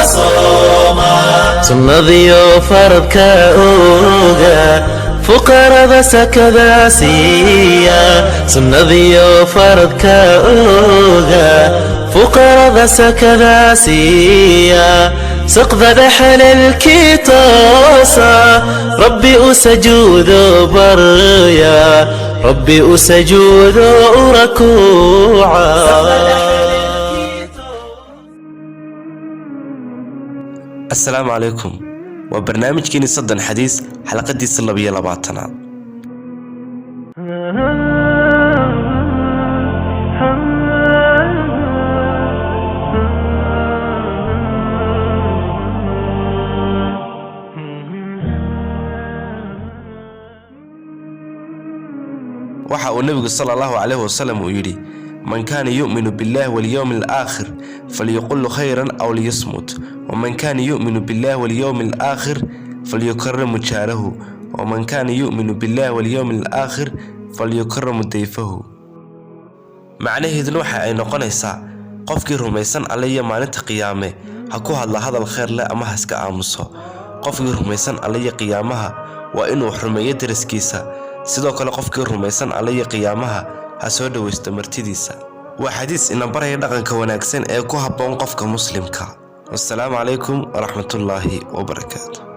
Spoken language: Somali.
Sooma. Sunnadiyo faradka oga, fuqarada sakada siiya. Sunnadiyo faradka oga, fuqarada sakada siiya. Saqda dhexalelkii toosa, Rabbi u sajuudo barya, Rabbi u sajuudo u rakuuca. Assalaamu calaykum. Waa barnaamijkeeni 30 xadiis, xalaqadiisa 22aad. Waxa uu Nebigu sala Allahu calayhi wasalam uu yidhi: "Man kaana yu'minu billahi walyowmi alaakhir falyuqul khayran aw liyasmut, waman kaana yu'minu billahi walyowmi alaakhir falyukarimu jaarahu, waman kaana yu'minu billahi walyowmi alaakhir falyukarimu dayfahu." Macnaheeduna waxa ay noqonaysaa: qofkii rumaysan Alle iyo maalinta qiyaame ha ku hadla hadal khayr leh ama ha iska aamuso. Qofkii rumaysan Alle iyo qiyaamaha waa inuu rumeeyo deriskiisa. Sidoo kale, qofkii rumaysan Alle iyo qiyaamaha ha soo dhowaysto martidiisa. Waa xadiis ina baraya dhaqanka wanaagsan ee ku habboon qofka muslimka. Wassalaamu calaykum waraxmatullaahi wabarakaatu.